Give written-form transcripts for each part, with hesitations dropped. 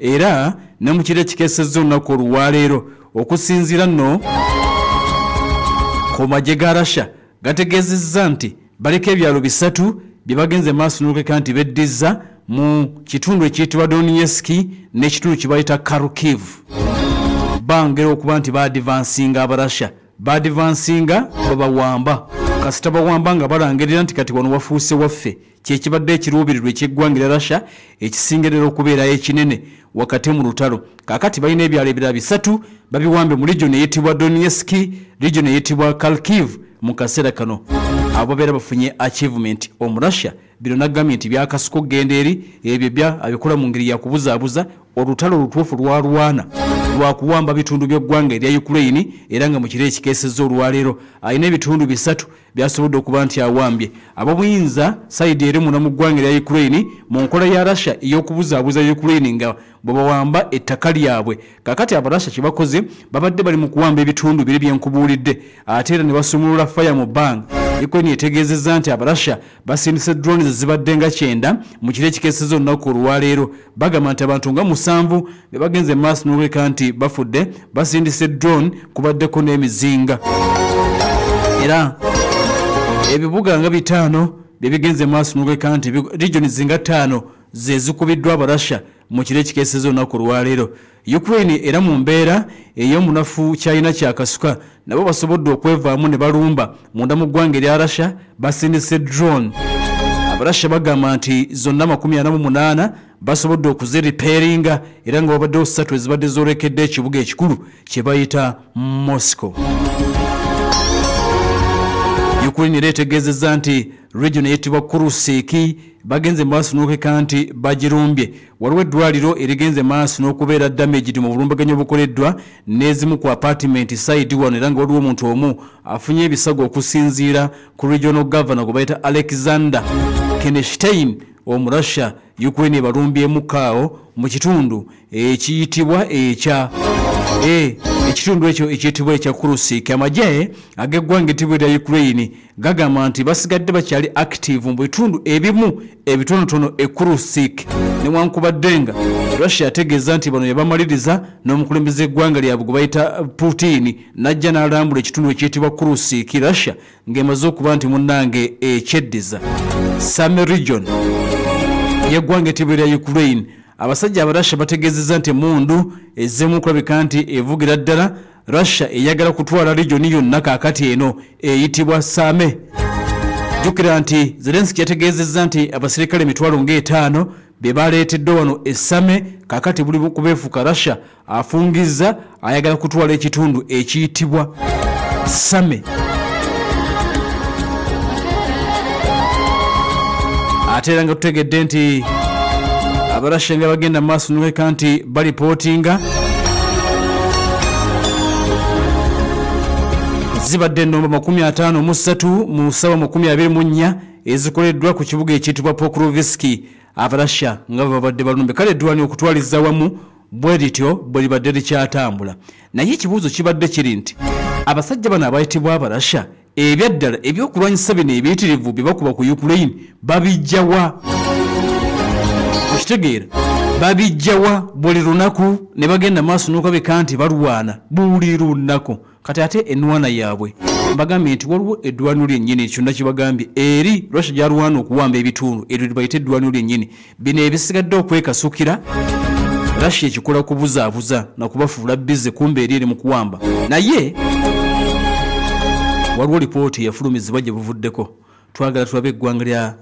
Era ne mu kiro ekikeesezza olunaku olwaleero, okusinziira nno ku magye ga Russia, gategeezezza nti baliko ebyalo 3 bye bagenze maaso n'okuleka nti beddizza mu kitundu ekiyitibwa Donetsk n'ekitundu kye bayita Kharkiv. Bangera okuba nti baadivansinga Abarasha, baadivansinga babawamba, kasita bawamba nga balangirira nti kati wano wafuuse waffe. Kyekibadde ekiruubirirwa eky'eggwanga lya Russia ekisingerera okubeerayo ekinene wakati mu lutalo. Kaakati balina ebyalo ebirala 3 babiwambe mu region eyitibwa Donetsk, region eyitibwa Kharkiv. Mu kaseera kano abo babeera bafunye achievement. Omurussia bino nagambye nti byakasuka okugenda eri ebyo bya abikola mu ngeri ya kubuzaabuza. Olutalo olutuufu lwalwana lwakuwamba bitundu by'eggwanga erya Ukraine, era nga mu kiro ekikeesezza olwaleero alina ebitundu 3 byasobodde okuba nti awambye. Ab'obuyinza sayidi eri munda mu ggwanga erya Ukraine mu nkola ya Russia ey'okubuzaabuza Ukraine nga bwe bawamba ettaka lyabwe. Kaakati Abarussia kye bakoze, babadde bali mu kuwamba ebitundu biri bye nkubuulidde, ate era ne basumulula faya mu bbanga. Ukraine etegeezezza nti Abarussia basindise drones ezibadde nga 90 mu kiro ekikeesezza olunaku olwaleero. Bagamba nti abantu nga 7 be bagenze maaso n'okuleka nti bafudde, basindise drone kubaddeko n'emizinga. Era ebibuga nga 5 bye bigenze maaso n'okuleka nti regions nga 5 ze zikubiddwa Abarussia mu kiro ekikeesezza olunaku olwaleero. Ukraine era mu mbeera ey'omunafu kyalina kyakasuka, nabo basobodde okwevaamu ne balumba munda mu ggwanga erya Russia, basindise drone. Abarussia bagamba nti zonna 48 basobodde okuziripairinga, era nga wabaddewo 3 ezibadde zoolekedde ekibuga ekikulu kye bayita Moscow. Ukraine era etegeezezza nti region eyitibwa Kursk bagenze maaso n'okuleka nti bagirumbye. Waliwo eddwaliro erigenze maaso n'okubeera damaged mu bulumbaganyi obukoleddwa n'ezimu ku apartment side wano, era nga waliwo omuntu omu afunye ebisago okusinziira ku regional governor gwe bayita Alexander Kenstein Omurussia. Ukraine ebalumbyemu kaawo mu kitundu ekiyitibwa ekya ekitundu ekyo ekiyitibwa ekya Kursk. Amagye ag'eggwanga ettibwa erya Ukraine gagamba nti basigadde bakyali active mu bitundu ebimu ebitonotono e Kursk, newankubadde nga Russia yategeeza nti bano yabamaliriza n'omukulembeze w'eggwanga lyabwe gwe bayita Putin n'ajja n'alambula ekitundu ekiyitibwa Kursk, Russia ng'emaze okuba nti munnange ekyeddiza. Sumy region y'eggwanga ettibwa erya Ukraine, abasajja Abarussia bategeezezza nti emmundu ezzeemu okulabika nti evugira ddala. Russia eyagala kutwala region yonna kaakati eno eyitibwa Sumy. Jjukira nti Zelensky yategeezezza nti abaserikale 50,000 be baleeteddwa wano e Sumy, kaakati buli kubeefuka Russia afungizza ayagala kutwala ekitundu ekiyitibwa Sumy. Ate era nga tutegedde nti Abarussia nga bagenda maaso n'okuleka nti balipootinga zibadde ennomba 53 mu ssaawa 24 ezikoleddwa ku kibuga ekiyitibwa Pokrovsk, Abarussia nga babadde balumbe. Kale eddwaliro okutwaliza wamu bwe lityo bwe libadde likyatambula. Naye ekibuuzo kibadde kiri nti abasajja bano abayitibwa Abarussia ebyaddala ebyokulwanyisa bino ebiyitirivu bye bakuba ku Ukraine babijja wa? Okitegeera, babijja wa buli lunaku ne bagenda maaso n'okulabika nti balwana buli lunaku. Kati ate ennwana yaabwe mbagambye nti waliwo eddwaniro lyennyini, kyonna kibagambye eri Russia gy'alwana okuwamba ebitundu eryo lye bayita eddwaniro lyennyini. Bino ebisigadde okwekasukira Russia ekikola kubuzaabuza na kubafuula bize, kumbe eri eri mu kuwamba. Naye waliwo lipooti eyafulumizibwa gye buvuddeko, twagala tulabe eggwanga lya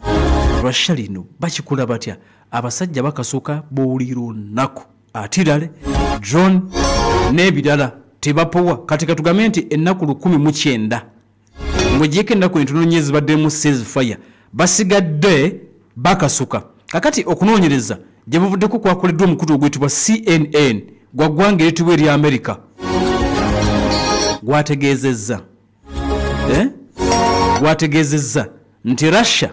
Russia lino bakikola batya. Abasajja bakasuka buli lunaku artillery, drone n'ebirala tebapowa. Kati katugambe nti ennaku 19 ng'ogyeko ennaku entono nnyo ezibaddemu ceasefire, basigadde bakasuka. Kakati okunoonyereza gye buvuddeko kwakoleddwa omukutu oguyitibwa CNN gwa ggwanga eriyitibwa erya America, gwategeezezza nti Russia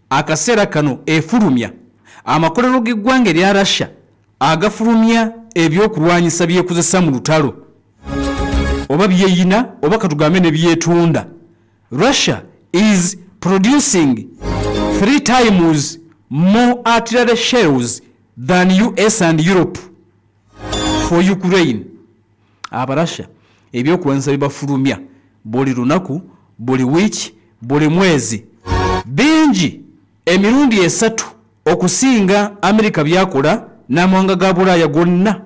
akaseera kano efulumya amakolero g'eggwanga erya Russia agafulumya ebyokulwanyisa byekozesa mu lutalo oba byeyina oba katugambe ne byetunda. Russia is producing 3 times more artillery shells than US and Europe. For Ukraine. Abarasha ebyokulwanyisa bibafulumya buli lunaku, buli wiiki, buli mwezi, bingi emirundi 3 okusinga Amerika byakola n'amawanga ga Bulaaya gonna.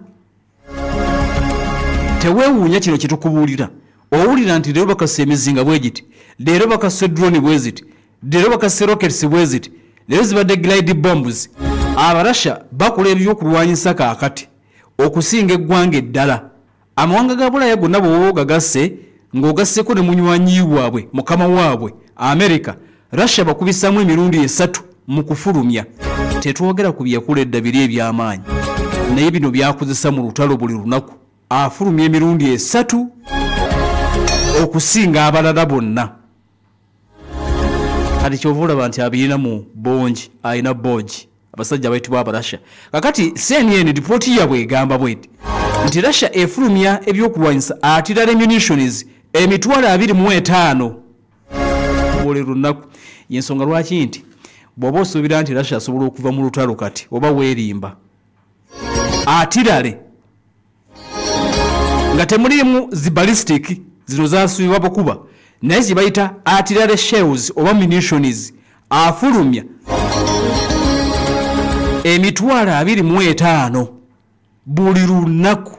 Teweewuunya kino kyetukubuulira. Owulira nti leero bakassa emizinga bwe giti, leero bakassa drone bwe ziti, leero bakassa rockets bwe ziti, leero zibadde glide bombs. Abarasha bakola ebyokulwanyisa kaakati okusinga eggwanga eddala. Amawanga ga Bulaaya gonna bw'oba ogagasse ng'ogasseko ne munywanyi waabwe, mukama waabwe Amerika, Russia bakubisaamu emirundi 3 mu kufulumya. Tetwogera ku byakola edda biri eby'amaanyi, naye bino byakozesa mu lutalo buli lunaku. Afulumya emirundi 3 okusinga abalala bonna. Kati kyova olaba nti abirina mu bongi, alina bongi abasajja abayitibwa Abarasha. Kakati CNN ripooti yaabwe egamba bweti nti Russia efulumya ebyokulwanyisa artillery munitions 25,000 buli lunaku. Yensonga lwaki nti bw'oba osuubira nti Russia asobola okuva mu lutalo kati oba weerimba. Artillery nga temuliimu zi ballistic zino zasuubibwa bukuba, naye ze bayita artillery shells oba munitions, afulumya 25,000 buli lunaku.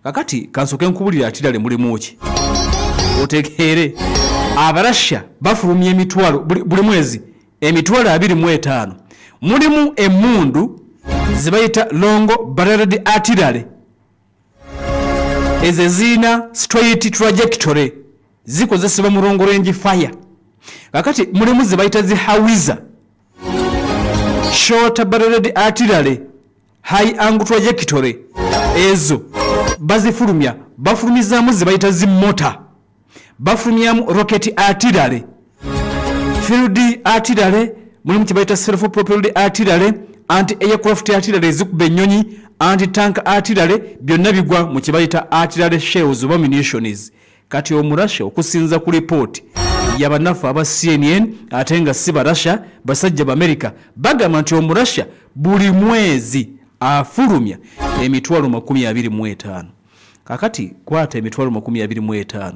Kakati kansooke nkubulire artillery mulimu ki otegeere. Abarasha bafulumya emitwalo buli mwezi 25,000. Mulimu emmundu ze bayita long barreled artillery, ezo zirina straight trajectory, zikozesebwa mu long range fire. Kakati mulimu ze bayita zi howitzer, short barreled artillery, high angle trajectory, ezo bazifulumya. Bafulumizaamu ze bayita zi mortar, bafulumyamu rocket artillery, field artillery, mulimu kye bayita self propelled artillery, anti aircraft artillery ezikuba ennyonyi, anti tank artillery, byonna bigwa mu kye bayita artillery shells oba munitions. Kati Omurasha okusinza ku lipooti y'abannaffe aba CNN, ate nga si Barasha, basajja b'Amerika, bagamba nti Omurasha buli mwezi afulumya 25,000. Kakati kwata 25,000,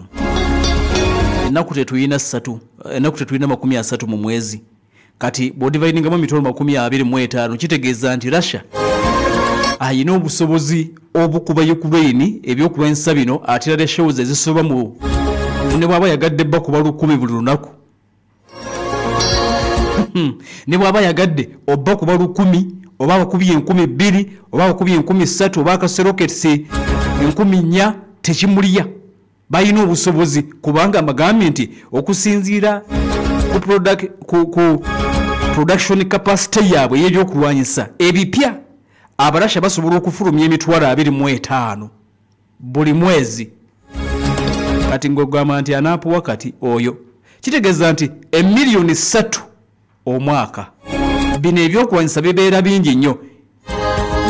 ennaku tetulina 3, ennaku tetulina 30 mu mwezi. Kati bw'odividingamu 25,000 kitegeeza nti Russia ayina obusobozi obukuba Ukraine ebyokulwanyisa bino artillery shells ezisoba mu ne bw'aba yagadde bakuba 1000 buli lunaku, ne bw'aba yagadde obba kuba 1000 oba bakubye 2000 oba bakubye 3000 oba akaserokets 4000, tekimulya. Balina obusobozi kubanga mbagambye nti okusinziira ku production capacity yaabwe ey'ebyokulwanyisa ebipya, Abarasha basobola okufulumya 25,000 buli mwezi. Kati ng'ogamba nti anaapuwa kati oyo, kitegeeza nti 3,000,000 omwaka. Bino ebyokulwanyisa bibeera bingi nnyo.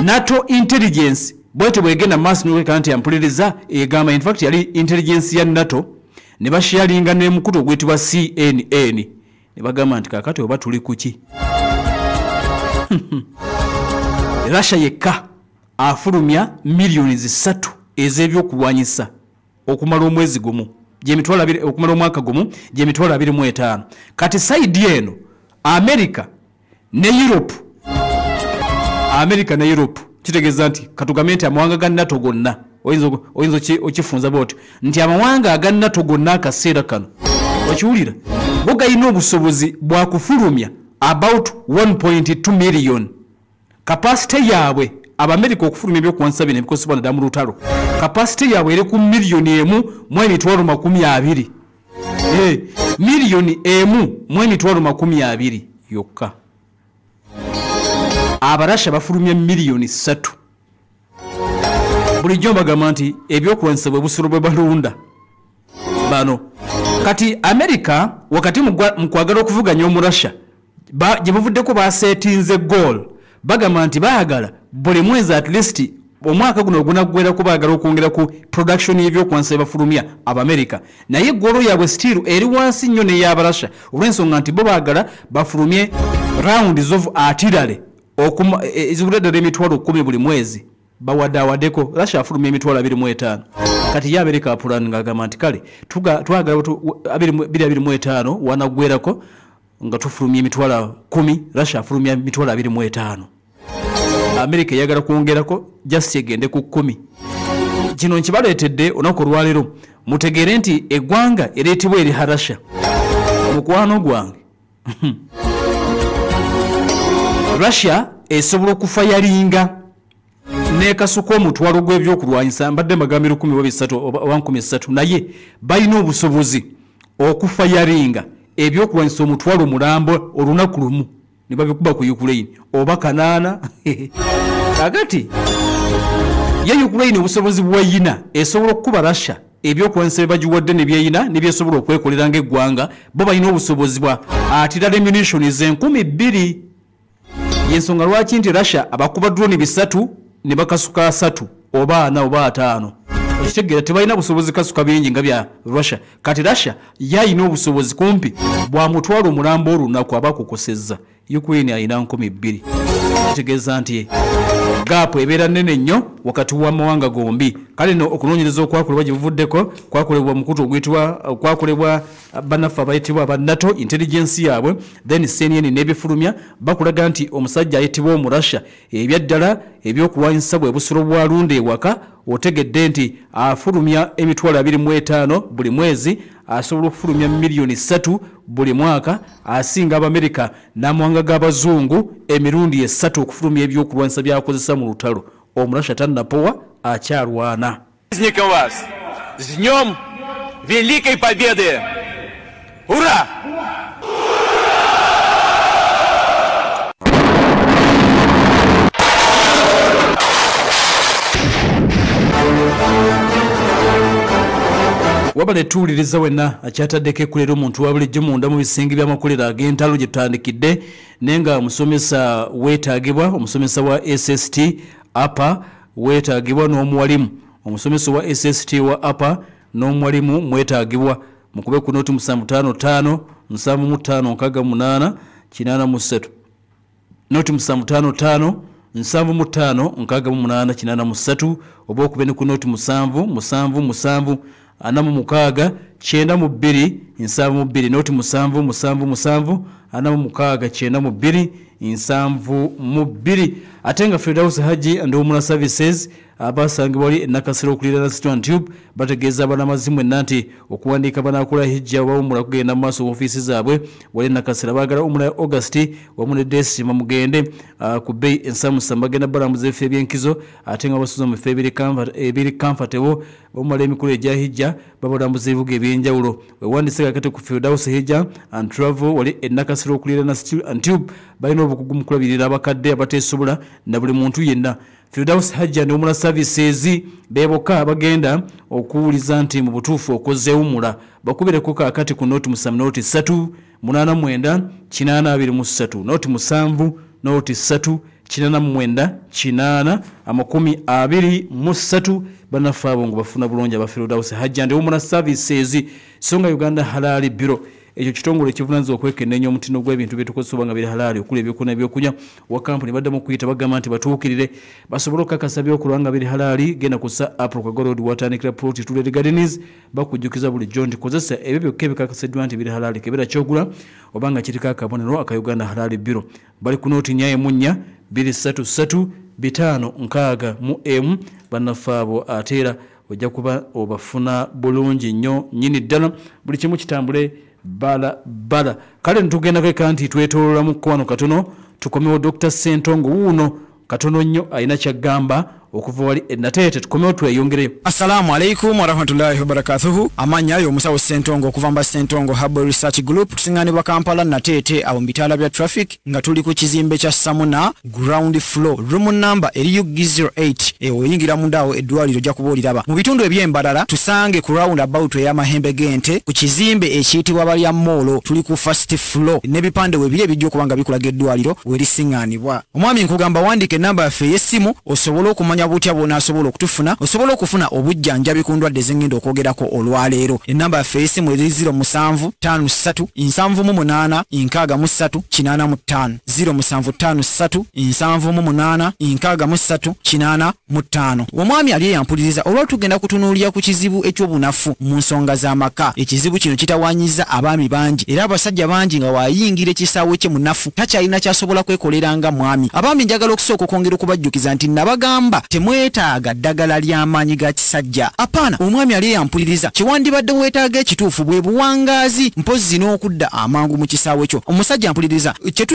NATO intelligence bwete bwegenda maaso n'okuleka nti ampuliriza egamba, in fact yali intelligence ya NATO ne basharinga n'emukutu oguyitibwa CNN, ne bagamba nti kaakati oba tuli ku ki? Russia yekka afulumya 3,000,000 ez'ebyokulwanyisa okumala omwezi gumu, okumala omwaka gumu, gy'emitwalo 25. Kati side eno America ne Europe, America ne Europe kitegeeza nti katugambe nti amawanga ga NATO gonna, oyinza okifunza bw'otyo nti amawanga aga NATO gonna akaseera kano okiwulira go galina obusobozi bwa kufulumya about 1.2 million. Capacity yaabwe Abamerika okufulumya ebyokulwanyisa bino ebikozesebwa naddala mu lutalo, capacity yaabwe eri ku 1,020,000. 1,020,000 yokka. Abarasha bafulumya 3,000,000. Bulijjo mbagamba nti ebyokulwanyisa bwe busolo bwe balunda bano. Kati Amerika wakati mu kwagala okuvuganya Omurasha, gye buvuddeko basetinze goal, bagamba nti baagala buli mwezi at least omwaka guno ogunaggwerako baagala okwongera ku production y'ebyokulwanyisa bye bafulumya Abamerika, naye goal yaabwe still eri wansi nnyo n'ey'Abarasha, olw'ensonga nti bo baagala bafulumye rounds of artillery ezigula ddala 10,000 buli mwezi. Bawadaawadeko Russia afulumya emitwalo 25. Kati ye Amerika apulani ng'agamba nti kale twagala 2025 wanagwerako nga tufulumya emitwalo 10, Russia afulumya emitwalo 25. Amerika eyagala kwongerako just egende ku 10. Kino nkibaleetedde olunaku olwaleero mutegeere nti eggwanga ereetibwa eri Russia. Mukwano gwange, Russia esobola okufa yalinga nekasuka omutwalo gw'ebyokulwanyisa, mbadde mbagambye 13 oba 13, naye balina obusobozi okufa yalinga ebyokulwanyisa omutwalo mulambo olunaku lumu ne babikuba ku Ukraine oba 8. Kakati ye Ukraine obusobozi bw'eyina esobola okukuba Russia ebyokulwanyisa bye bagiwadde ne byeyina ne byesobola okwekolera ng'eggwanga, bo balina obusobozi bwa artillery munitions 2000. Yensonga lwaki nti Russia abakuba drone 3 ne bakasuka 3 oba 4 oba 5. Okitegeera, tebalina busobozi kasuka bingi nga bya Russia. Kati Russia yayina obusobozi kumpi bwa mutwalo mulambo olunaku abakukosezza. Ukraine ayina 2000. Kitegeeza nti gap ebeera nnene nnyo wakati w'amawanga gombi. Kale nno okunoonyereza okwakolebwa gye buvuddeko kwakolebwa mukutu oguyitibwa, kwakolebwa bannaffe abayitibwa aba NATO intelligence yaabwe, then CNN n'ebifulumya bakulaga nti omusajja ayitibwa Omurussia ebyaddala ebyokulwanyisa bwe busulo bwa lunda ewaka, otegedde nti afulumya emitwalo 25 buli mwezi, asobola okufulumya miliyoni 3 buli mwaka, asinga Abamerika n'amawanga g'abazungu emirundi 3 okufulumya ebyokulwanyisa by'akozesa mu lutalo. Omurussia tannapowa, akyalwana. Праздником вас! С Днем Великой Победы! Ура! Wabale tuwuliriza wenna akyataddeko ekkulera omuntu wa bulijjo munda mu bisenge by'amakolero ag'entalo gye tutandikidde, naye nga omusomesa weetaagibwa, omusomesa wa SST APA weetaagibwa n'omuwalimu. Omusomesa wa SST wa APA n'omuwalimu mwetaagibwa. Mukube ku noti 755 75 68 83. Noti 755 75 68 83, oba okube ne ku noti 7 7 7 46 92 72. Noti 7 7 7 46 92 72. Ate nga Firdaus Haji and Umrah Services abasangibwa wali Nakasero okuliraana City Tube bategeeza abanamazimu enna nti okuwandiika banaakola hijja oba umura kugenda mu maaso ofiisi zaabwe wali Nakasero. Baagala umura ya August wamu ne December, mugende ku bbeeyi ensamusa, bagenda balambuza ebifo eby'enkizo ate nga basuza mu bifo ebiri comfortable, bamala emikolo egya hijja babalambuza ebibuga eby'enjawulo. Wewandiise kakati ku Firdaus Hijja and Travel wali Nakasero okuliraana City Tube. Balina obukugu mu kulabirira abakadde abateesobola na buli muntu yenna. Firdaus Hajji and Umrah Services beboka abagenda okuwuliza nti mu butuufu okoze umura. Bakubireko kaakati ku noti 7 noti 3 89 823, noti 7 noti 3 89 8 23. Bannaffe abo nga bafuna bulungi aba Firdaus Hajji and Umrah Services. So nga Uganda Halal Bureau ekyo kitongole ekivunaanyizibwa okwekenneenya omutindo gw'ebintu bye tukozesa oba nga biri halaali, okuli ebyokulya n'ebyokunywa. Wa kampuni baddamu okuyita bagamba nti batuukirire basobole okukakasa byokulwa nga biri halaali. Genda ku Sir Apollo Kaggwa Road watandikira plot Tuled Gardens, bakujjukiza bulijjo nti kozesa ebyo byokka ebikakaseddwa nti biri halaali, kebera kyogula oba nga kiriko akabonero aka Uganda Halal Bureau. Bali ku noti 4 4 2 3 5 6 mu bannaffe abo ate era ojja kuba obafuna bulungi nnyo nnyini ddala, buli kimu kitambule bala bala. Kale nitugendako eka nti twetoolola mu kkwano katono tukomewo Dr. Ssentongo wuuno katono nnyo alina kyagamba okuva wali Nateete, tukomewo tweyongereyo. Assalamu alaikum warahmatullahi wabarakatuhu. Amannya yo omusawo Ssentongo okuva mba Ssentongo Herbal Research Group, tusinganibwa Kampala Nateete awo mu bitaala bya traffic nga tuli ku kizimbe kya Samuna ground floor, room number eri UG08. Ewo oyingira munda awo eddwaliro ojja kuba oliraba. Mu bitundu eby'embalala tusange ku round about ey'amahembe g'ente ku kizimbe ekiyitibwa Balya Mall, tuli ku first floor n'ebipande we biri ebijja okuba nga bikulaga eddwaliro we lisiŋŋaanibwa. Omwami nkugamba wandiika ennamba yaffe ey'essimu osobole okumanya Okumanya butya bw'onaasobola okutufuna, osobole okufuna obujjanjabi ku ndwadde zengenda okwogerako olwaleero. Ennamba yaffe ey'essimu eri 07 53 78 63 85, 07 53 78 63 85. Omwami ali eyampuliriza, olwa tugenda kutunuulira ku kizibu eky'obunafu mu nsonga z'amaka. Ekizibu kino kitawaanyizza abaami bangi, era abasajja bangi nga waayingira ekisaawe kye munafu, takyalina kyasobola kwekolera nga mwami. Abaami, njagala okusooka okwongera okubajjukiza nti nabagamba temwetaaga ddagala ly'amaanyi ga kisajja. Apaana, omwami ali eyampuliriza, kyewandibadde weetaaga ekituufu bwe buwangaazi, mpozzi n'okudda amangu mu kisaawe kyo. Omusajja mpuliriza.